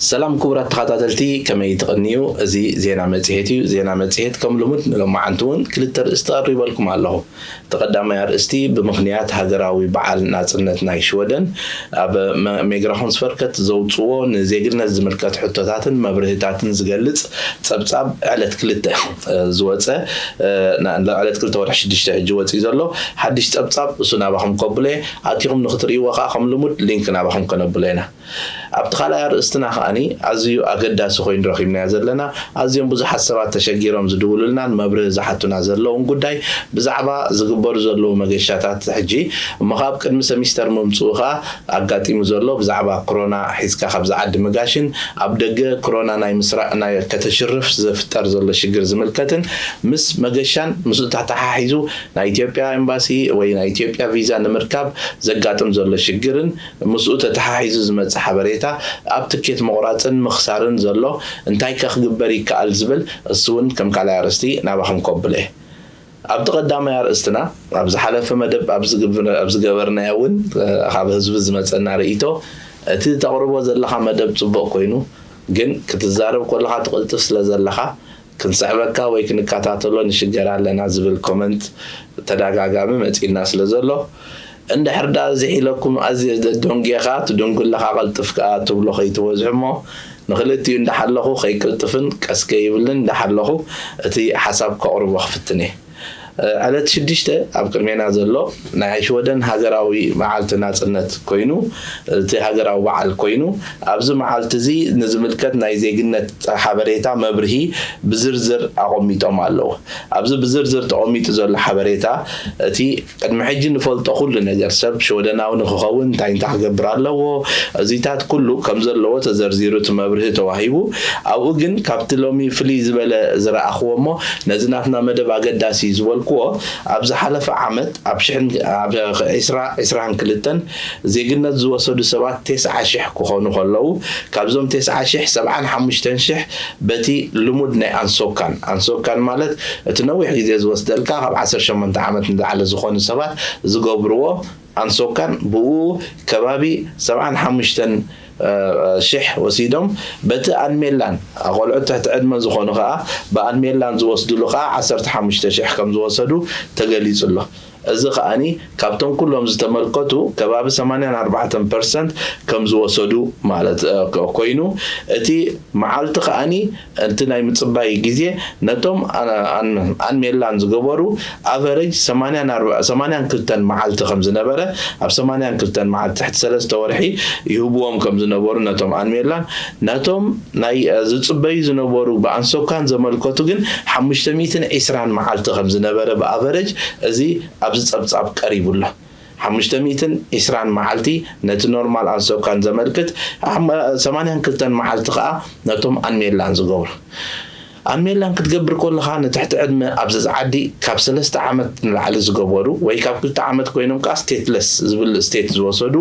ሰላም ክቡራት ተኸታተልቲ፣ ከመይ ትቕንዩ? እዚ ዜና መጽሔት እዩ። ዜና መጽሔት ከም ልሙድ ንሎማዓንቲ እውን ክልተ ኣርእስቲ ቀሪበልኩም ኣለኹ። እቲ ቀዳማይ ኣርእስቲ፣ ብምኽንያት ሃገራዊ በዓል ናጽነት ናይ ሽወደን፣ ኣብ መ-፣ ሜግራፎንስቨርከት ዘውጽዎ ንዜግነት ዝምልከት ሕቶታትን መብርህታትን ዝገልጽ ጸብጻብ ዕለት ክልተ፣ እ፣ ዝወጸ፣ እ፣ ና-፣ ዕለት ክልተ ወርሒ ሽዱሽተ ሕጂ ወጺኡ ዘሎ ሓድሽ ጸብጻብ፣ እሱ ናባኹም ከብሎ እየ። ኣቲኹም ንኽትርእይዎ ከኣ ከም ልሙድ ሊንክ ናባኹም ከነብሎ ኢና። ኣብቲ ካልኣይ ኣርእስትና ከኣኒ ኣዝዩ ኣገዳሲ ኮይኑ ረኺብናዮ ዘለና፣ ኣዝዮም ብዙሓት ሰባት ተሸጊሮም ዝድውሉልናን መብርሂ ዝሓቱና ዘለውን ጉዳይ ብዛዕባ ዝግበሩ ዘለዉ መገሻታት ሕጂ እሞ ካብ ቅድሚ ሰሚስተር ምምጽኡ ከኣ ኣጋጢሙ ዘሎ ብዛዕባ ኮሮና ሒዝካ ካብዚ ዓዲ ምጋሽን ኣብ ደገ ኮሮና ናይ ምስራቕ ናይ ከተሽርፍ ዝፍጠር ዘሎ ሽግር ዝምልከትን ምስ መገሻን ምስኡ ተተሓሒዙ ናይ ኢትዮጵያ ኤምባሲ ወይ ናይ ኢትዮጵያ ቪዛ ንምርካብ ዘጋጥም ዘሎ ሽግርን ምስኡ ተተሓሒዙ ዝመጽእ ሓበሬታ ኣብ ትኬት ምቑራጽን ምኽሳርን ዘሎ እንታይ ከ ክግበር ይከኣል ዝብል እሱ እውን ከም ካልኣይ ኣርእስቲ ናባኹም ከብሎ እየ። ኣብቲ ቀዳማይ ኣርእስትና ኣብ ዝሓለፈ መደብ ኣብ ዝግብር-፣ ኣብ ዝገበርናዮ እውን፣ እ፣ ካብ ህዝቢ ዝመጸና ርእይቶ እቲ ተቕርቦ ዘለኻ መደብ ጽቡቕ ኮይኑ ግን ክትዛረብ ከለኻ ትቕልጥፍ ስለ ዘለኻ ክንስዕበካ ወይ ክንከታተሎ ንሽገር ኣለና ዝብል ኮመንት ተደጋጋሚ መጺእና ስለ ዘሎ፣ እንድሕር ደኣ ዝሒለኩም ኣዝየ ደንጉየ ከኣ ትድንጉ ኣለኻ ቀልጥፍ ከኣ ትብሎ ከይትበዝሑ እሞ ንኽልቲኡ እንዳሓለኹ ከይቅልጥፍን ቀስ ከይብልን እንዳሓለኹ እቲ ሓሳብ ከቕርቦ ክፍትን እየ። እ፣ ዕለት ሽዱሽተ ኣብ ቅድሜና ዘሎ ናይ ሽወደን ሃገራዊ መዓልቲ ናጽነት ኮይኑ፣ እቲ ሃገራዊ በዓል ኮይኑ፣ ኣብዚ መዓልቲ እዚ ንዝምልከት ናይ ዜግነት ሓበሬታ መብርሂ ብዝርዝር ኣቐሚጦም ኣለዉ። ኣብዚ ብዝርዝር ተቐሚጡ ዘሎ ሓበሬታ፣ እቲ ቅድሚ ሕጂ ንፈልጦ ኩሉ ነገር ሰብ ሽወደናዊ ንክኸውን እንታይ እንታይ ክገብር ኣለዎ፣ እዚታት ኩሉ ከም ዘለዎ ተዘርዚሩ እቲ መብርሂ ተዋሂቡ። ኣብኡ ግን ካብቲ ሎሚ ፍልይ ዝበለ ዝረኣኽዎ እሞ ነዚ ናትና መደብ ኣገዳሲ እዩ ዝበልክዎ፣ ኣብ ዝሓለፈ ዓመት ኣብ ሽሕን፣ ኣብ ዕስራ ዕስራን ክልተን ዜግነት ዝወሰዱ ሰባት ተስዓ ሽሕ ክኾኑ ከለዉ፣ ካብዞም ተስዓ ሽሕ ሰብዓን ሓሙሽተን ሽሕ በቲ ልሙድ ናይ ኣንሶካን፣ ኣንሶካን ማለት እቲ ነዊሕ ግዜ ዝወስደልካ ካብ ዓሰርተ ሸሞንተ ዓመት ንላዕሊ ዝኾኑ ሰባት ዝገብርዎ ኣንሶካን ብኡ ከባቢ ሰብዓን ሓሙሽተን ሽሕ ወሲዶም፣ በቲ ኣንሜላን ቆልዑት ትሕቲ ዕድመ ዝኾኑ ከኣ ብኣንሜላን ዝወስድሉ ከኣ ዓሰርተ ሓሙሽተ ሽሕ ከም ዝወሰዱ ተገሊጹ ኣሎ። እዚ ከኣኒ ካብቶም ኩሎም ዝተመልከቱ ከባቢ ሰማንያን ኣርባዕተን ፐርሰንት ከም ዝወሰዱ ማለት፣ እ፣ ኮ-፣ ኮይኑ፣ እቲ መዓልቲ ከኣኒ እቲ ናይ ምጽባይ ግዜ ነቶም ኣን-፣ ኣን-፣ ኣንሜላን ዝገበሩ ኣቨሬጅ ሰማንያን ኣርባ-፣ ሰማንያን ክልተን መዓልቲ ከም ዝነበረ፣ ኣብ ሰማንያን ክልተን መዓልቲ ትሕቲ ሰለስተ ወርሒ ይህብዎም ከም ዝነበሩ ነቶም ኣንሜላን፣ ነቶም ናይ፣ እ፣ ዝጽበዩ ዝነበሩ ብኣንሶካን ዘመልከቱ ግን ሓሙሽተ ሚእትን ዕስራን መዓልቲ ከም ዝነበረ ብኣቨሬጅ እዚ ኣብዚ ጸብጻብ ቀሪቡ ኣሎ። ሓሙሽተ ሚእትን ዕስራን መዓልቲ ነቲ ኖርማል ኣንሶካን ዘመልክት፣ ኣም-፣ ሰማንያን ክልተን መዓልቲ ከኣ ነቶም ኣንሜላን ዝገብሩ። ኣንሜላን ክትገብር ከለኻ ንትሕቲ ዕድመ ኣብዚ ዓዲ ካብ ሰለስተ ዓመት ንላዕሊ ዝገበሩ ወይ ካብ ክልተ ዓመት ኮይኖም ከኣ ስቴትለስ ዝብል ስቴት ዝወሰዱ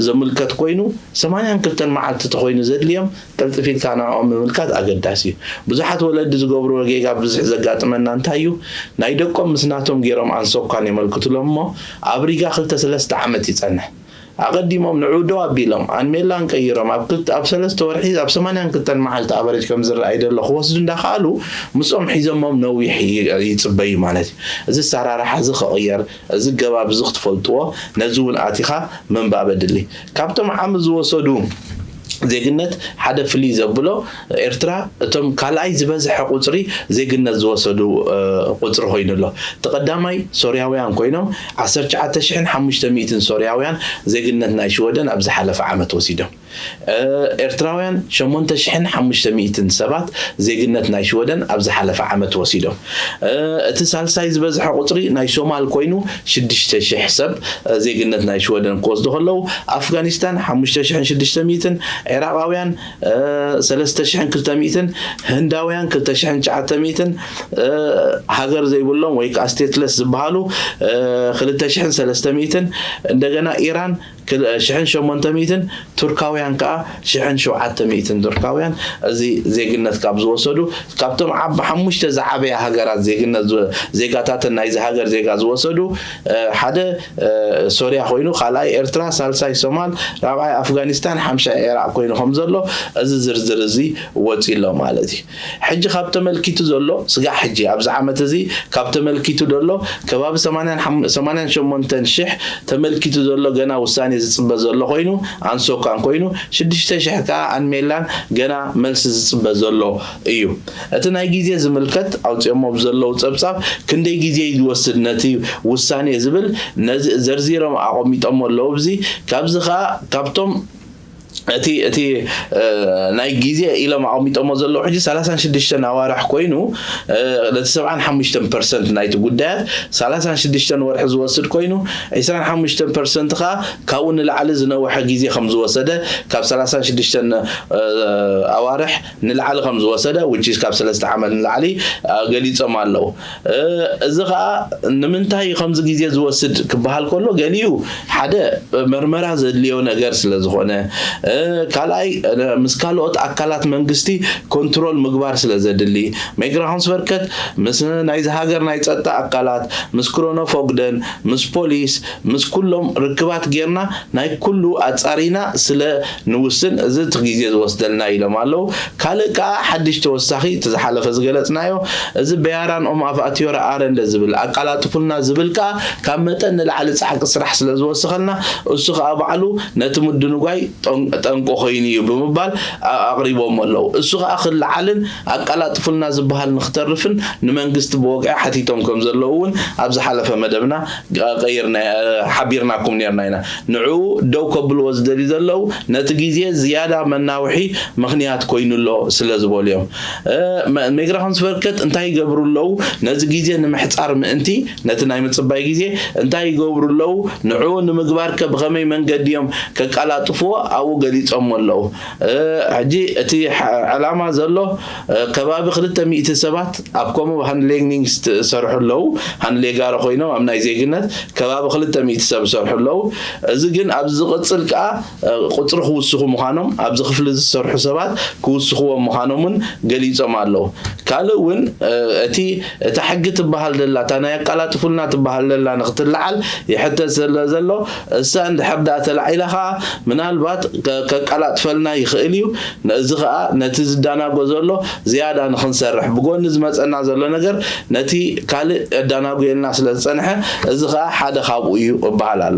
ዘምልከት ኮይኑ፣ ሰማንያን ክልተን መዓልቲ ተኾይኑ ዘድልዮም ቀልጥፍ ኢልካ ንዕኦም ምምልካት ኣገዳሲ እዩ። ብዙሓት ወለዲ ዝገብርዎ ጌጋ ብዙሕ ዘጋጥመና እንታይ እዩ? ናይ ደቆም ምስ ናቶም ገይሮም ኣንሶካን የመልክቱሎም እሞ ኣብ ሪጋ ክልተ ሰለስተ ዓመት ይጸንሕ። ኣቐዲሞም ንዑ ደው ኣቢሎም ኣንሜላን ቀይሮም ኣብ ክልተ፣ ኣብ ሰለስተ ወርሒ ኣብ ሰማንያን ክልተን መዓልቲ ኣቨሬጅ ከም ዝረኣይ ዘሎ ክወስዱ እንዳኸኣሉ ምስኦም ሒዞሞም ነዊሕ ይ-፣ ይጽበዩ ማለት እዩ። እዚ ኣሰራርሓ እዚ ክቕየር፣ እዚ ገባብ እዚ ክትፈልጥዎ፣ ነዚ እውን ኣቲኻ ምንባብ ኣድሊ። ካብቶም ዓሚ ዝወሰዱ ዜግነት ሓደ ፍልይ ዘብሎ ኤርትራ እቶም ካልኣይ ዝበዝሐ ቁጽሪ ዜግነት ዝወሰዱ፣ እ፣ ቁጽሪ ኮይኑ ኣሎ። እቲ ቀዳማይ ሶርያውያን ኮይኖም ዓሰርተ ትሽዓተ ሽሕን ሓሙሽተ ሚእትን ሶርያውያን ዜግነት ናይ ሽወደን ኣብ ዝሓለፈ ዓመት ወሲዶም። እ፣ ኤርትራውያን ሸሞንተ ሽሕን ሓሙሽተ ሚእትን ሰባት ዜግነት ናይ ሽወደን ኣብ ዝሓለፈ ዓመት ወሲዶም። እ፣ እቲ ሳልሳይ ዝበዝሐ ቁጽሪ ናይ ሶማል ኮይኑ ሽዱሽተ ሽሕ ሰብ፣ እ፣ ዜግነት ናይ ሽወደን ክወስዱ ከለዉ፣ ኣፍጋኒስታን ሓሙሽተ ሽሕን ሽዱሽተ ሚእትን፣ ዒራቓውያን፣ እ፣ ሰለስተ ሽሕን ክልተ ሚእትን፣ ህንዳውያን ክልተ ሽሕን ትሽዓተ ሚእትን፣ እ፣ ሃገር ዘይብሎም ወይ ከኣ ስቴትለስ ዝበሃሉ፣ እ፣ ክልተ ሽሕን ሰለስተ ሚእትን፣ እንደገና ኢራን ሽሕን ሸሞንተ ሚእትን፣ ቱርካውያን ከዓ ሽሕን ሸውዓተ ሚእትን ቱርካውያን እዚ ዜግነት ካብ ዝወሰዱ፣ ካብቶም ዓብ ሓሙሽተ ዝዓበያ ሃገራት ዜግነት ዜጋታትን ናይዚ ሃገር ዜጋ ዝወሰዱ ሓደ ሶርያ ኮይኑ፣ ካልኣይ ኤርትራ፣ ሳልሳይ ሶማል፣ ራብዓይ ኣፍጋኒስታን፣ ሓምሻይ ዒራቕ ኮይኑ ከም ዘሎ እዚ ዝርዝር እዚ ወፂሎ ማለት እዩ። ሕጂ ካብ ተመልኪቱ ዘሎ ስጋዕ ሕጂ ኣብዚ ዓመት እዚ ካብ ተመልኪቱ ዘሎ ከባቢ ሰማንያን ሸሞንተን ሽሕ ተመልኪቱ ዘሎ ገና ውሳኔ ዝፅበ ዘሎ ኮይኑ፣ ኣንሶካን ኮይኑ፣ ሽዱሽተ ሽሕ ከዓ ኣንሜላን ገና መልሲ ዝፅበ ዘሎ እዩ። እቲ ናይ ግዜ ዝምልከት ኣውፅኦሞ ብዘለዉ ፀብፃብ ክንደይ ግዜ ይወስድ ነቲ ውሳኔ ዝብል ነዚ ዘርዚሮም ኣቐሚጦሞ ኣለዉ። እዚ ካብዚ ከዓ ካብቶም እቲ እቲ ናይ ግዜ ኢሎም ኣቐሚጦሞ ዘለዉ ሕጂ ሰላሳን ሽዱሽተን ኣዋርሕ ኮይኑ፣ ነቲ ሰብዓን ሓሙሽተን ፐርሰንት ናይቲ ጉዳያት ሰላሳን ሽዱሽተን ወርሒ ዝወስድ ኮይኑ፣ ዕስራን ሓሙሽተን ፐርሰንት ከዓ ካብኡ ንላዕሊ ዝነውሐ ግዜ ከም ዝወሰደ፣ ካብ ሰላሳን ሽዱሽተን ኣዋርሕ ንላዕሊ ከም ዝወሰደ፣ which is ካብ ሰለስተ ዓመት ንላዕሊ ገሊጾም ኣለዉ። እዚ ከዓ ንምንታይ ከምዚ ግዜ ዝወስድ ክበሃል ከሎ፣ ገሊኡ ሓደ መርመራ ዘድልዮ ነገር ስለ ዝኾነ፣ ካልኣይ ምስ ካልኦት ኣካላት መንግስቲ ኮንትሮል ምግባር ስለ ዘድሊ፣ ሜግራሆንስ በርከት ምስ ናይዚ ሃገር ናይ ጸጥታ ኣካላት፣ ምስ ክሮኖፎግደን፣ ምስ ፖሊስ፣ ምስ ኩሎም ርክባት ጌርና ናይ ኩሉ ኣጻሪና ስለ ንውስን፣ እዚ እቲ ግዜ ዝወስደልና ኢሎም ኣለዉ። ካልእ ከኣ ሓድሽ ተወሳኺ እቲ ዝሓለፈ ዝገለጽናዮ፣ እዚ በያራን ኦም ኣፍ ኣትዮረ ኣረንደ ዝብል ኣቀላጥፉልና ዝብል ከኣ ካብ መጠን ንላዕሊ ጻዕቂ ስራሕ ስለ ዝወስኸልና፣ እሱ ከኣ ባዕሉ ነቲ ምድንጓይ ጠን-፣ ጠንቂ ኮይኑ እዩ ብምባል ኣ-፣ ኣቕሪቦም ኣለዉ። እሱ ከኣ ክለዓልን ኣቀላጥፉልና ዝበሃል ንክተርፍን ንመንግስቲ ብወግዒ ሓቲቶም ከም ዘለዉ እውን ኣብ ዝሓለፈ መደብና ቀይርና፣ ሓቢርናኩም ኔርና ኢና። ንዕኡ ደው ከብልዎ ዝደልዩ ዘለዉ ነቲ ግዜ ዝያዳ መናውሒ ምኽንያት ኮይኑ ኣሎ ስለ ዝበሉ እዮም። እ፣ መ-፣ ሜግራሆንስ በርከት እንታይ ይገብሩ ኣለዉ? ነዚ ግዜ ንምሕጻር ምእንቲ፣ ነቲ ናይ ምጽባይ ግዜ እንታይ ይገብሩ ኣለዉ? ንዕኡ ንምግባር ከ ብኸመይ መንገዲ እዮም ከቀላጥፍዎ? ኣብኡ ገሊጾሞ ኣለዉ። እ፣ ሕጂ እቲ ሐ-፣ ዕላማ ዘሎ፣ እ፣ ከባቢ ክልተ ሚእቲ ሰባት ኣብ ኮሞ ሃንድሌግኒንግ ዝሰርሑ ኣለዉ። ሃንድሌጋሪ ኮይኖም ኣብ ናይ ዜግነት ከባቢ ክልተ ሚእቲ ሰብ ዝሰርሑ ኣለዉ። እዚ ግን ኣብዚ ዝቕጽል ከኣ፣ እ፣ ቁጽሪ ክውስኹ ምዃኖም፣ ኣብዚ ክፍሊ ዝሰርሑ ሰባት ክውስኽዎም ምዃኖም እውን ገሊጾም ኣለዉ። ካልእ እውን፣ እ፣ እቲ፣ እታ ሕጊ ትበሃል ዘላ፣ እታ ናይ ኣቀላጥፉልና ትበሃል ዘላ ንክትለዓል ይሕተት ስለ ዘሎ፣ እሳ እንድሕር ደኣ ተላዒላ ከኣ ምናልባት ከ-፣ ከቀላጥፈልና ይኽእል እዩ። እዚ ከኣ ነቲ ዝዳናጎ ዘሎ ዝያዳ ንኽንሰርሕ፣ ብጎኒ ዝመጸና ዘሎ ነገር ነቲ ካልእ ኣዳናጉየልና ስለ ዝጸንሐ፣ እዚ ከኣ ሓደ ካብኡ እዩ እበሃል ኣሎ።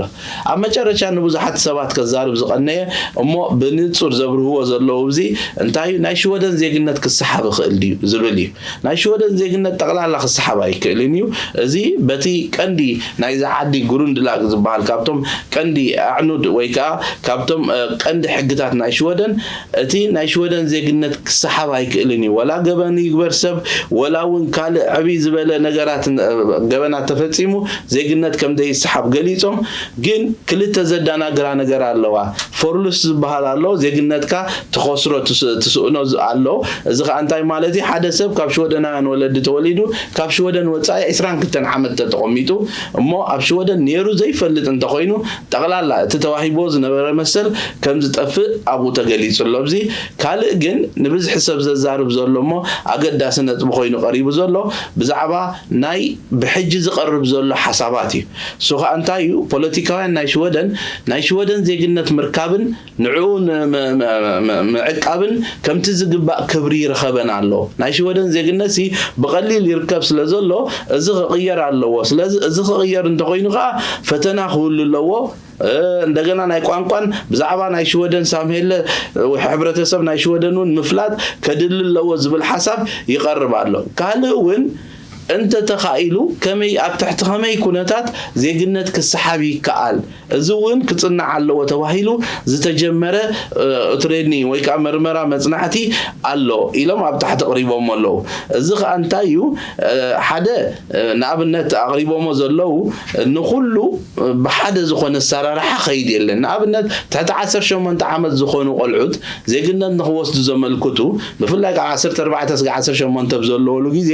ኣብ መጨረሻ ንብዙሓት ሰባት ከዛርብ ዝቐነየ እሞ ብንጹር ዘብርህዎ ዘለዉ እዚ እንታይ እዩ? ናይ ሽወደን ዜግነት ክሰሓብ ይኽእል ድዩ ዝብል እዩ። ናይ ሽወደን ዜግነት ጠቕላላ ክሰሓብ ኣይክእልን እዩ። እዚ በቲ ቀንዲ ናይዛ ዓዲ ግሩንድላግ ዝበሃል ካብቶም ቀንዲ ኣዕኑድ ወይ ከኣ ካብቶም፣ እ፣ ቀንዲ ሕግታት ናይ ሽወደን፣ እቲ ናይ ሽወደን ዜግነት ክሰሓብ ኣይክእልን እዩ። ወላ ገበን ይግበር ሰብ፣ ወላ እውን ካልእ ዕብይ ዝበለ ነገራት፣ እ፣ ገበናት ተፈጺሙ ዜግነት ከም ዘይሰሓብ ገሊጾም፣ ግን ክልተ ዘዳናግራ ነገር ኣለዋ። ፎርሉስ ዝበሃል ኣሎ፣ ዜግነትካ ትኸስሮ፣ ትስ-፣ ትስእኖ ዝ-፣ ኣሎ። እዚ ከኣ እንታይ ማለት እዩ? ሓደ ሰብ ካብ ሽወደናውያን ወለዲ ተወሊዱ ካብ ሽወደን ወጻኢ ዕስራን ክልተን ዓመት ተተቐሚጡ እሞ ኣብ ሽወደን ነይሩ ዘይፈልጥ እንተኾይኑ፣ ጠቕላላ እቲ ተዋሂቦ ዝነበረ መሰል ከም ዝጠፍእ ኣብኡ ተገሊጹ ኣሎ። ኣብዚ ካልእ ግን ንብዝሒ ሰብ ዘዛርብ ዘሎ እሞ ኣገዳሲ ነጥቢ ኮይኑ ቀሪቡ ዘሎ ብዛዕባ ናይ ብሕጂ ዝቐርብ ዘሎ ሓሳባት እዩ። እሱ ኸኣ እንታይ እዩ? ፖለቲካውያን ናይ ሽወደን፣ ናይ ሽወደን ዜግነት ምርካብን ንዕኡ ን-፣ ም-፣ ም-፣ ም-፣ ምዕቃብን ከምቲ ዝግባእ ክብሪ ይረኸበን ኣሎ። ናይ ሽወደን ዜግነት ሲ ብቐሊል ይርከብ ስለ ዘሎ፣ እዚ ክቕየር ኣለዎ። ስለዚ እዚ ክቕየር እንተኾይኑ ኸኣ ፈተና ክህሉ ኣለዎ። እ፣ እንደገና ናይ ቋንቋን ብዛዕባ ናይ ሽወደን ሳምሄለ፣ እ፣ ሕብረተሰብ ናይ ሽወደን እውን ምፍላጥ ከድሊ ኣለዎ ዝብል ሓሳብ ይቐርብ ኣሎ። ካልእ እውን እንተ ተኻኢሉ ከመይ፣ ኣብ ትሕቲ ከመይ ኩነታት ዜግነት ክሰሓብ ይከኣል? እዚ እውን ክጽናዕ ኣለዎ ተባሂሉ ዝተጀመረ፣ እ፣ ትሬኒንግ ወይ ከዓ መርመራ መጽናዕቲ ኣሎ ኢሎም ኣብ ታሕቲ ኣቕሪቦም ኣለዉ። እዚ ከዓ እንታይ እዩ? እ፣ ሓደ፣ እ፣ ንኣብነት ኣቕሪቦሞ ዘለዉ፣ እ፣ ንኹሉ፣ እ፣ ብሓደ ዝኾነ ኣሰራርሓ ኸይድ የለን። ንኣብነት ትሕቲ ዓሰርተ ሸሞንተ ዓመት ዝኾኑ ቆልዑት ዜግነት ንኽወስዱ ዘመልክቱ፣ ብፍላይ ካብ ዓሰርተ ኣርባዕተ እስከ ዓሰርተ ሸሞንተ ኣብ ዘለወሉ ግዜ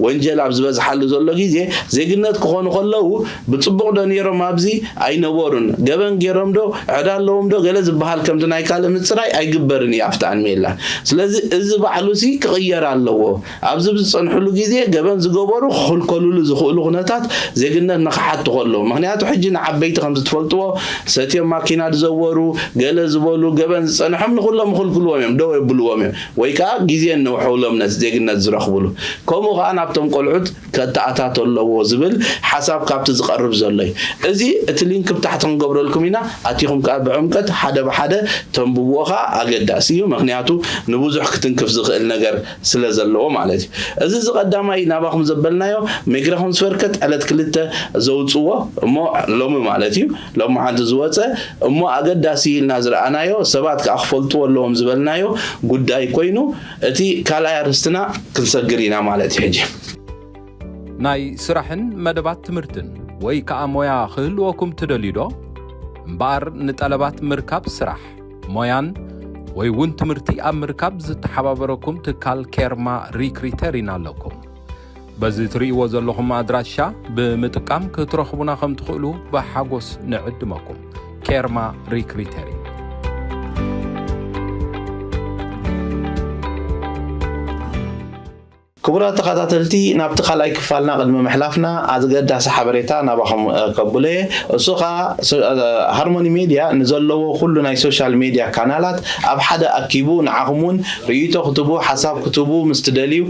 ወንጀል ኣብ ዝበዝሓሉ ዘሎ ግዜ ዜግነት ክኾኑ ከለዉ ብጽቡቕ ዶ ነይሮም ኣብዚ ኣይነበሩን፣ ገበን ገይሮም ዶ፣ ዕዳ ኣለዎም ዶ፣ ገለ ዝበሃል ከምቲ ናይ ካልእ ምጽራይ ኣይግበርን እዩ ኣብቲ ኣንሜላ። ስለዚ እዚ ባዕሉሲ ክቕየር ኣለዎ። ኣብዚ ብዝጸንሕሉ ግዜ ገበን ዝገበሩ ክኽልከሉሉ ዝኽእሉ ኩነታት ዜግነት ንኽሓቱ ከለዉ። ምኽንያቱ ሕጂ ንዓበይቲ ከምዚ ትፈልጥዎ ሰትዮም ማኪና ዝዘወሩ፣ ገለ ዝበሉ ገበን ዝጸንሖም ንኹሎም ይኽልክልዎም እዮም፣ ደው የብልዎም እዮም። ወይ ከኣ ግዜ ነውሐውሎም ነቲ ዜግነት ዝረኽብሉ። ከምኡ ከኣ ናብቶም ቆልዑት ከተኣታቶ ኣለዎ ዝብል ሓሳብ ካብቲ ዝቐርብ ዘሎ እዩ። እዚ እቲ ሊንክ ብታሕቲ ክንገብረልኩም ኢና። ኣቲኹም ከኣ ብዕምቀት ሓደ ብሓደ ተንብብዎ ከኣ ኣገዳሲ እዩ። ምኽንያቱ ንብዙሕ ክትንክፍ ዝኽእል ነገር ስለ ዘለዎ ማለት እዩ። እዚ እዚ ቀዳማይ ናባኹም ዘበልናዮ ሜግረኹም ስፈርከት ዕለት ክልተ ዘውፅዎ እሞ ሎሚ ማለት እዩ። ሎሚ ሓንቲ ዝወፀ እሞ ኣገዳሲ ኢልና ዝረኣናዮ ሰባት ከኣ ክፈልጥዎ ኣለዎም ዝበልናዮ ጉዳይ ኮይኑ እቲ ካልኣይ ኣርእስትና ክንሰግር ኢና ማለት እዩ። ሕጂ ናይ ስራሕን መደባት ትምህርትን ወይ ከኣ ሞያ ክህልወኩም ትደልዩ ዶ? እምበኣር ንጠለባት ምርካብ ስራሕ፣ ሞያን ወይ እውን ትምህርቲ ኣብ ምርካብ ዝተሓባበረኩም ትካል ኬርማ ሪክሪተር ኢና ኣለኩም። በዚ ትርእይዎ ዘለኹም ኣድራሻ ብምጥቃም ክትረኽቡና ከም ትኽእሉ ብሓጎስ ንዕድመኩም። ኬርማ ሪክሪተር እዩ። ክቡራት ተኸታተልቲ፣ ናብቲ ካልኣይ ክፋልና ቅድሚ ምሕላፍና ኣገዳሲ ሓበሬታ ናባኹም ከብሎ እየ። እሱ ኸዓ ሃርሞኒ ሜድያ ንዘለዎ ኩሉ ናይ ሶሻል ሜድያ ካናላት ኣብ ሓደ ኣኪቡ ንዓኹም እውን ርእይቶ ክትቡ ሓሳብ ክትቡ ምስ ትደልዩ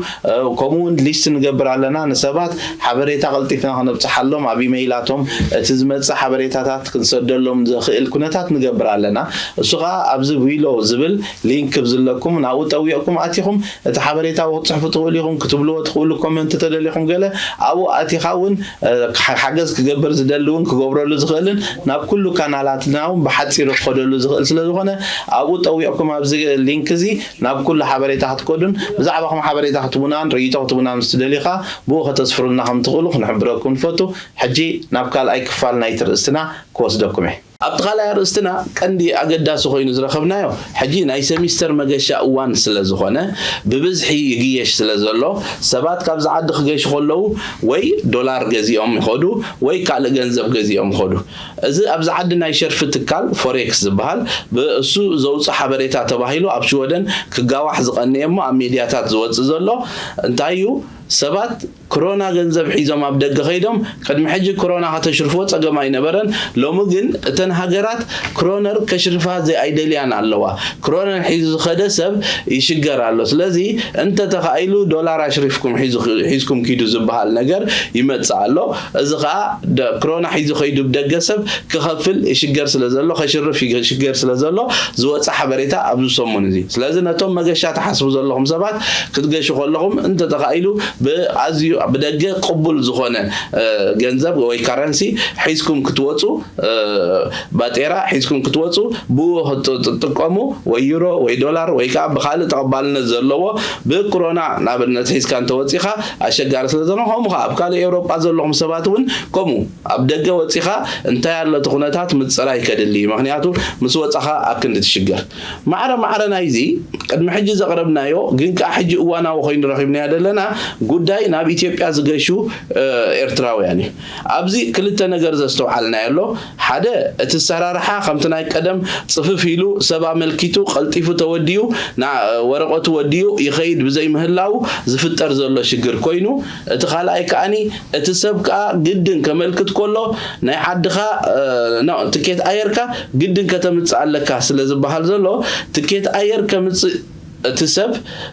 ከምኡ እውን ሊስት ንገብር ኣለና። ንሰባት ሓበሬታ ቀልጢፍና ክነብፅሓሎም ኣብ ኢመይላቶም እቲ ዝመፅእ ሓበሬታታት ክንሰደሎም ዘኽእል ኩነታት ንገብር ኣለና። እሱ ኸዓ ኣብዚ ዊሎ ዝብል ሊንክ ብዝለኩም ናብኡ ጠዊቕኩም ኣቲኹም እቲ ሓበሬታ ክትፅሕፉ ትኽእሉ ኢኹም። ክትብልዎ ትኽእሉ ኮመንት ተደሊኹም ገለ ኣብኡ ኣቲኻ እውን ሓገዝ ክገብር ዝደሊ እውን ክገብረሉ ዝኽእልን ናብ ኩሉ ካናላትና እውን ብሓፂሩ ክኸደሉ ዝኽእል ስለዝኾነ ኣብኡ ጠዊቕኩም ኣብዚ ሊንክ እዚ ናብ ኩሉ ሓበሬታ ክትከዱን ብዛዕባኹም ሓበሬታ ክትቡናን ርእይቶ ክትቡና ምስ ትደልዩ ኸዓ ብኡ ከተስፍሩልና ከም ትኽእሉ ክንሕብረኩም ንፈቱ። ሕጂ ናብ ካልኣይ ክፋል ናይቲ ርእስትና ክወስደኩም እየ። ኣብቲ ካልኣይ ኣርእስትና ቀንዲ ኣገዳሲ ኮይኑ ዝረኸብናዮ ሕጂ ናይ ሰሚስተር መገሻ እዋን ስለ ዝኾነ ብብዝሒ ይግየሽ ስለ ዘሎ ሰባት ካብዚ ዓዲ ክገሹ ከለዉ ወይ ዶላር ገዚኦም ይኸዱ ወይ ካልእ ገንዘብ ገዚኦም ይኸዱ። እዚ ኣብዚ ዓዲ ናይ ሸርፊ ትካል ፎሬክስ ዝበሃል ብእሱ ዘውፅእ ሓበሬታ ተባሂሉ ኣብ ሽወደን ክጋዋሕ ዝቐነየ እሞ ኣብ ሜድያታት ዝወፅእ ዘሎ እንታይ እዩ ሰባት ክሮና ገንዘብ ሒዞም ኣብ ደገ ከይዶም ቅድሚ ሕጂ ክሮና ከተሽርፍዎ ጸገም ኣይነበረን። ሎሚ ግን እተን ሃገራት ክሮነር ከሽርፋ ዘይኣይደልያን ኣለዋ። ክሮነር ሒዙ ዝኸደ ሰብ ይሽገር ኣሎ። ስለዚ እንተ ተኻኢሉ ዶላር ኣሽሪፍኩም ሒዝኩም ኪዱ ዝበሃል ነገር ይመጽእ ኣሎ። እዚ ኸኣ ክሮና ሒዙ ከይዱ ብደገ ሰብ ክኸፍል ይሽገር ስለ ዘሎ ከሽርፍ ይሽገር ስለ ዘሎ ዝወጸ ሓበሬታ ኣብዚ ሰሙን እዚ። ስለዚ ነቶም መገሻ ትሓስቡ ዘለኹም ሰባት ክትገሹ ከለኹም እንተ ተኻኢሉ ብኣዝዩ ብደገ ቅቡል ዝኾነ ገንዘብ ወይ ካረንሲ ሒዝኩም ክትወፁ ባጤራ ሒዝኩም ክትወፁ ብኡ ክትጥቀሙ ወይ ዩሮ ወይ ዶላር ወይ ከዓ ብካልእ ተቐባልነት ዘለዎ ብክሮና ንኣብነት ሒዝካ እንተወፂኻ ኣሸጋሪ ስለ ዘሎ ከምኡ ከዓ ኣብ ካልእ ኤውሮጳ ዘለኹም ሰባት እውን ከምኡ ኣብ ደገ ወፂኻ እንታይ ኣሎ እቲ ኩነታት ምፅራይ ከድሊ እዩ ምክንያቱ ምስ ወፃኻ ኣክንዲ ትሽገር ማዕረ ማዕረ ናይዚ ቅድሚ ሕጂ ዘቕረብናዮ ግን ከዓ ሕጂ እዋናዊ ኮይኑ ረኺብናዮ ዘለና ጉዳይ ናብ ኢትዮጵያ ዝገሹ ኤርትራውያን እዩ ኣብዚ ክልተ ነገር ዘስተውዓልናዮ ኣሎ ሓደ እቲ ኣሰራርሓ ከምቲ ናይ ቀደም ፅፍፍ ኢሉ ሰብ ኣመልኪቱ ቀልጢፉ ተወዲኡ ወረቐቱ ወዲኡ ይኸይድ ብዘይምህላው ዝፍጠር ዘሎ ሽግር ኮይኑ እቲ ካልኣይ ከዓኒ እቲ ሰብ ከዓ ግድን ከመልክት ከሎ ናይ ዓድኻ ትኬት ኣየርካ ግድን ከተምፅእ ኣለካ ስለ ዝበሃል ዘሎ ትኬት ኣየር ከምፅእ እቲ ሰብ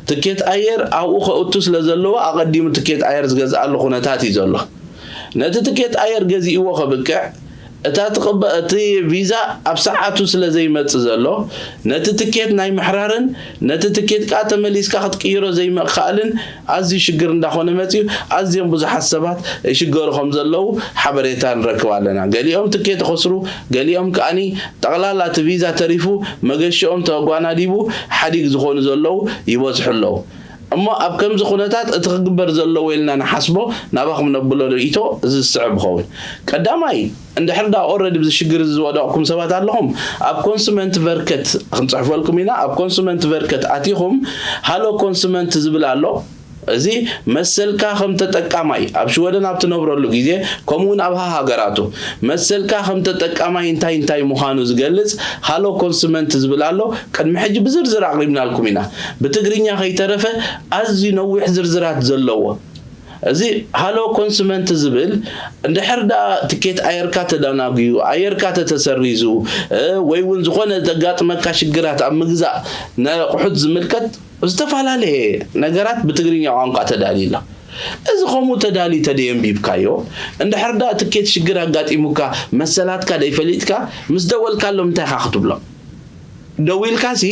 ትኬት ኣየር ኣብኡ ከእቱ ስለ ዘለዎ ኣቐዲሙ ትኬት ኣየር ዝገዝኣሉ ኩነታት እዩ ዘሎ። ነቲ ትኬት ኣየር ገዚእዎ ከብቅዕ እታ ትቕበ እቲ ቪዛ ኣብ ሰዓቱ ስለ ዘይመጽእ ዘሎ ነቲ ትኬት ናይ ምሕራርን ነቲ ትኬት ከኣ ተመሊስካ ክትቅይሮ ዘይምእካልን ኣዝዩ ሽግር እንዳኾነ መጺኡ ኣዝዮም ብዙሓት ሰባት ይሽገሩ ከም ዘለዉ ሓበሬታ ንረክብ ኣለና። ገሊኦም ትኬት ይኸስሩ፣ ገሊኦም ከኣኒ ጠቕላላ እቲ ቪዛ ተሪፉ መገሽኦም ተጓናዲቡ ሓዲግ ዝኾኑ ዘለዉ ይበዝሑ ኣለዉ። እሞ ኣብ ከምዚ ኩነታት እቲ ክግበር ዘለዎ ኢልና ንሓስቦ ናባኹም ነብሎ ርእይቶ እዚ ዝስዕብ ይኸውን። ቀዳማይ እንድሕር ዳ ኦረዲ ብዚ ሽግር እዚ ዝወደቕኩም ሰባት ኣለኹም ኣብ ኮንሱመንት ቨርከት ክንፅሕፈልኩም ኢና ኣብ ኮንሱመንት ቨርከት ኣቲኹም ሃሎ ኮንሱመንት ዝብል ኣሎ እዚ መሰልካ ከም ተጠቃማይ ኣብ ሽወደን ኣብ ትነብረሉ ግዜ፣ ከምኡውን ኣብ ሃገራቱ መሰልካ ከም ተጠቃማይ እንታይ እንታይ ምዃኑ ዝገልጽ ሃሎ ኮንሱመንት ዝብል ኣሎ። ቅድሚ ሕጂ ብዝርዝር ኣቕሪብናልኩም ኢና። ብትግርኛ ከይተረፈ ኣዝዩ ነዊሕ ዝርዝራት ዘለዎ እዚ ሃሎ ኮንሱመንት ዝብል፣ እንድሕር ደኣ ትኬት ኣየርካ ተደናጉዩ፣ ኣየርካ ተተሰሪዙ፣ ወይ እውን ዝኾነ ዘጋጥመካ ሽግራት ኣብ ምግዛእ ነቕሑት ዝምልከት ዝተፈላለየ ነገራት ብትግርኛ ቋንቋ ተዳልዩ ኣሎ። እዚ ከምኡ ተዳልዩ ተደየንቢብካዮ፣ እንድሕር ደኣ ትኬት ሽግር ኣጋጢሙካ መሰላትካ ደይፈሊጥካ ምስ ደወልካሎም እንታይ ኢኻ ክትብሎም? ደዊልካ ሲ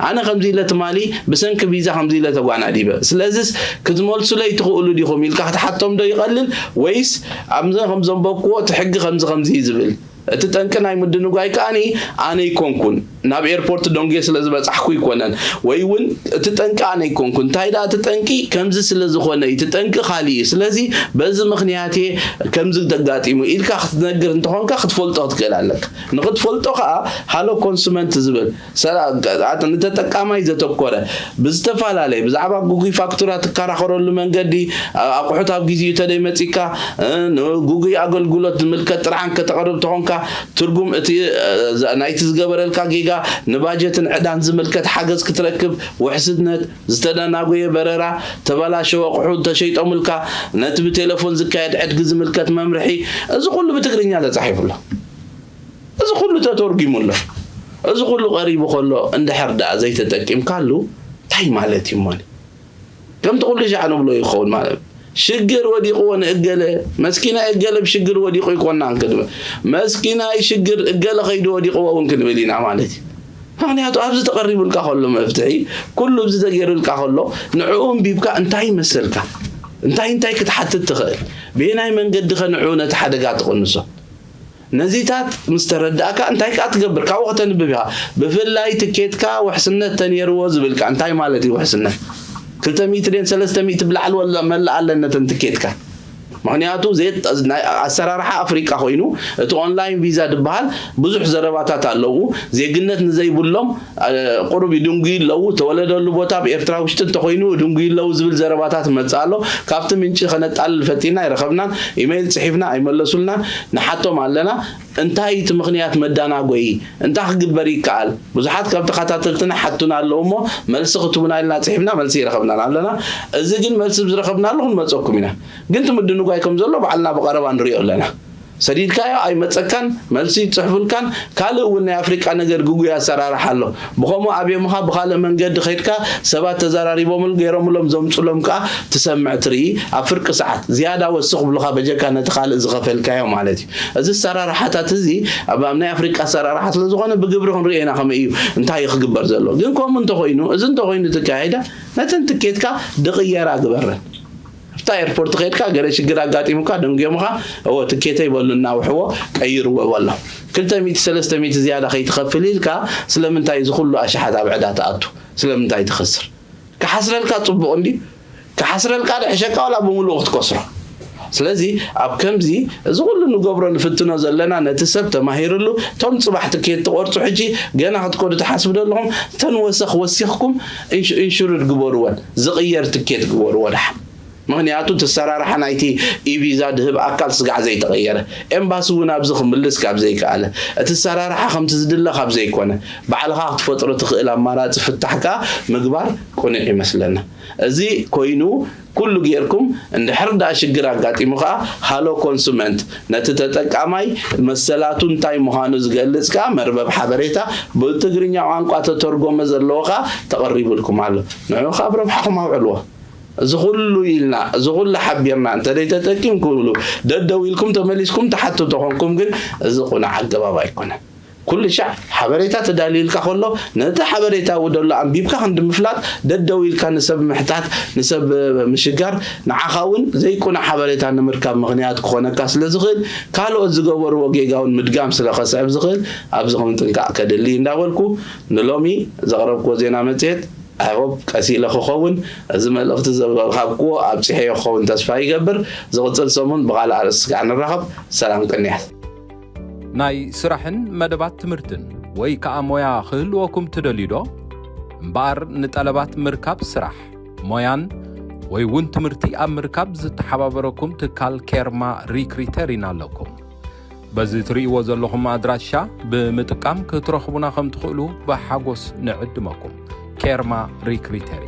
ኣነ ከምዚ ኢለ ትማሊ ብሰንኪ ቪዛ ከምዚ ኢለ ተጓናዲበ፣ ስለዚስ ክትመልሱለይ ትኽእሉ ዲኹም ኢልካ ክትሓቶም ዶ ይቐልል፣ ወይስ ኣብዘ ከም ዘንበብክዎ እቲ ሕጊ ከምዚ ከምዚ እዩ ዝብል? እቲ ጠንቂ ናይ ምድንጓይ ከኣኒ ኣነ ይኮንኩን፣ ናብ ኤርፖርት ደንጉየ ስለ ዝበጻሕኩ ይኮነን፣ ወይ እውን እቲ ጠንቂ ኣነ ይኮንኩን። እንታይ ደኣ እቲ ጠንቂ ከምዚ ስለ ዝኾነ እዩ፣ እቲ ጠንቂ ካሊእ እዩ። ስለዚ በዚ ምኽንያት እየ ከምዚ ተጋጢሙ ኢልካ ክትነግር እንተኾንካ ክትፈልጦ ክትክእል ኣለካ። ንኽትፈልጦ ከኣ ሃሎ ኮንሱመንት ዝብል ሰላ-፣ ንተጠቃማይ ዘተኮረ ብዝተፈላለየ ብዛዕባ ጉጉይ ፋክቱራ ትከራኸረሉ መንገዲ፣ ኣቑሑት ኣብ ግዜኡ ተደይመጺካ፣ ንጉጉይ ኣገልግሎት ዝምልከት ጥርዓን ከተቕርብ ተኾንካ፣ ትርጉም እቲ ናይቲ ዝገበረልካ ጌጋ፣ ንባጀትን ዕዳን ዝምልከት ሓገዝ ክትረክብ፣ ውሕስነት፣ ዝተደናጎየ በረራ፣ ተበላሸወ ኣቑሑ ተሸይጦምልካ፣ ነቲ ብቴሌፎን ዝካየድ ዕድጊ ዝምልከት መምርሒ፣ እዚ ኩሉ ብትግርኛ ተጻሒፉ ኣሎ። እዚ ኩሉ ተተርጉሙ ኣሎ። እዚ ኩሉ ቀሪቡ ከሎ እንድሕር ደኣ ዘይተጠቂምካሉ እንታይ ማለት እዩ እሞኒ? ከምቲ ኩሉ ሻዕ ንብሎ ይኸውን ማለት ሽግር ወዲቕዎ ንእገለ መስኪናይ እገለ ብሽግር ወዲቑ ይኮና ክንብል መስኪናይ ሽግር እገለ ከይዱ ወዲቕዎ እውን ክንብል ኢና ማለት እዩ። ምክንያቱ ኣብዚ ተቐሪቡልካ ከሎ መፍትሒ ኩሉ ኣብዚ ተገይሩልካ ከሎ ንዕኡ እንቢብካ እንታይ ይመሰልካ እንታይ እንታይ ክትሓትት ትኽእል ብየናይ መንገዲ ከ ንዕኡ ነቲ ሓደጋ ትቕንሶ ነዚታት ምስ ተረዳእካ እንታይ ከኣ ትገብር ካብኡ ከተንብብ ኢኻ ብፍላይ ትኬትካ ውሕስነት ተነይርዎ ዝብልካ እንታይ ማለት እዩ ውሕስነት ክልተ ሚእቲ ድን ሰለስተ ሚእቲ ብላዕሊ ወላ መላእ ኣለነተን ትኬትካ ምክንያቱ ኣሰራርሓ ኣፍሪቃ ኮይኑ እቲ ኦንላይን ቪዛ ዝበሃል ብዙሕ ዘረባታት ኣለዉ ዜግነት ንዘይብሎም ቁሩብ ይድንጉዩ ኣለዉ ተወለደሉ ቦታ ኣብ ኤርትራ ውሽጢ እንተኮይኑ ይድንጉዩ ኣለዉ ዝብል ዘረባታት ይመጽእ ኣሎ ካብቲ ምንጪ ከነጣልል ፈቲና ኣይረኸብናን ኢመይል ጽሒፍና ኣይመለሱልናን ንሓቶም ኣለና እንታይ እቲ ምኽንያት መዳናጎዪ እንታይ ክግበር ይከኣል ብዙሓት ካብ ተኸታተልትና ሓቱና ኣለዉ እሞ መልሲ ክትቡና ኢልና ጽሒፍና መልሲ ይረኸብናን ኣለና እዚ ግን መልሲ ዝረኸብናሉ ክንመጸኩም ኢና ግን ትምድንጓይ ከም ዘሎ ባዕልና ብቐረባ ንሪኦ ኣለና ሰዲድካዮ ኣይመጸካን መልሲ ይጽሕፉልካን ካልእ እውን ናይ ኣፍሪቃ ነገር ግጉይ ኣሰራርሓ ኣሎ ብኸምኡ ኣብዮምኻ ብኻልእ መንገዲ ኸይድካ ሰባት ተዘራሪቦምሉ ገይሮምሎም ዘምጹሎም ከኣ ትሰምዕ ትርኢ ኣብ ፍርቂ ሰዓት ዝያዳ ወስኽ ብሉኻ በጀካ ነቲ ካልእ ዝኸፈልካዮ ማለት እዩ እዚ ኣሰራርሓታት እዚ ኣብ ኣብ ናይ ኣፍሪቃ ኣሰራርሓ ስለ ዝኾነ ብግብሪ ክንሪኦ ኢና ከመይ እዩ እንታይ እዩ ክግበር ዘሎ ግን ከምኡ እንተኾይኑ እዚ እንተኾይኑ ትካየዳ ነተን ትኬትካ ድቕየራ ግበረን ኣብታ ኤርፖርት ከድካ ገለ ሽግር ኣጋጢሙካ ደንጉዮምኻ እወ ትኬተይ በሉ እናውሕዎ ቀይርዎ በሎ ክልተ ሚእቲ ሰለስተ ሚእቲ ዝያዳ ከይትኸፍል ኢልካ ስለምንታይ እዚ ኩሉ ኣሽሓት ኣብ ዕዳ ትኣቱ ስለምንታይ ትኸስር ክሓስረልካ ጽቡቕ እንዲ ክሓስረልካ ድሕሸካ ዋላ ብምሉኡ ክትከስሮ ስለዚ ኣብ ከምዚ እዚ ኩሉ ንገብሮ ንፍትኖ ዘለና ነቲ ሰብ ተማሂርሉ እቶም ጽባሕ ትኬት ትቆርጹ ሕጂ ገና ክትከዱ ትሓስቡ ዘለኹም እተን ወሰኽ ወሲኽኩም ኢንሹርድ ግበርወን ዝቕየር ትኬት ግበርዎ ድሓን ምኽንያቱ እቲ ኣሰራርሓ ናይቲ ኢቪዛ ድህብ ኣካል ስጋዕ ዘይተቐየረ ኤምባሲ እውን ኣብዚ ክምልስ ካብ ዘይከኣለ እቲ ኣሰራርሓ ከምቲ ዝድለ ካብ ዘይኮነ ባዕልኻ ክትፈጥሮ ትኽእል ኣማራፂ ፍታሕ ከኣ ምግባር ቅኑዕ ይመስለና እዚ ኮይኑ ኩሉ ጌርኩም እንድሕር ደኣ ሽግር ኣጋጢሙ ከኣ ሃሎ ኮንሱመንት ነቲ ተጠቃማይ መሰላቱ እንታይ ምዃኑ ዝገልጽ ከኣ መርበብ ሓበሬታ ብትግርኛ ቋንቋ ተተርጎመ ዘለዎ ከኣ ተቐሪቡልኩም ኣሎ ንዑ ከኣ ኣብ ረብሓኹም ኣውዕልዎ እዚ ኩሉ ኢልና እዚ ኩሉ ሓቢርና እንተደይ ተጠቂምኩምሉ ደደው ኢልኩም ተመሊስኩም ትሓቱ ተኾንኩም ግን እዚ ቁኑዕ ኣገባብ ኣይኮነን ኩሉ ሻዕ ሓበሬታ ተዳልዩልካ ከሎ ነቲ ሓበሬታ ውደሎ ኣንቢብካ ክንዲ ምፍላጥ ደደው ኢልካ ንሰብ ምሕታት ንሰብ ምሽጋር ንዓኻ እውን ዘይቁኑዕ ሓበሬታ ንምርካብ ምኽንያት ክኾነካ ስለ ዝኽእል ካልኦት ዝገበርዎ ጌጋ እውን ምድጋም ስለ ከስዕብ ዝኽእል ኣብዚ ክንጥንቃቕ ከድሊ እንዳበልኩ ንሎሚ ዘቕረብክዎ ዜና መጽሔት I hope ቀስ ኢለ ክኸውን እዚ መልእኽቲ ዘብሃብክዎ ኣብጺሐዮ ክኸውን ተስፋ ይገብር። ዝቕጽል ሰሙን ብኻልእ ኣርእስቲ ክዓ ንራኸብ። ሰላም ቅንያት። ናይ ስራሕን መደባት ትምህርትን ወይ ከኣ ሞያ ክህልወኩም ትደልዩ ዶ? እምበኣር ንጠለባት ምርካብ ስራሕ፣ ሞያን ወይ እውን ትምህርቲ ኣብ ምርካብ ዝተሓባበረኩም ትካል ኬርማ ሪክሪተር ኢና ኣለኩም። በዚ ትርእይዎ ዘለኹም ኣድራሻ ብምጥቃም ክትረኽቡና ከም ትኽእሉ ብሓጎስ ንዕድመኩም። ኬርማ ሪክሪተሪ።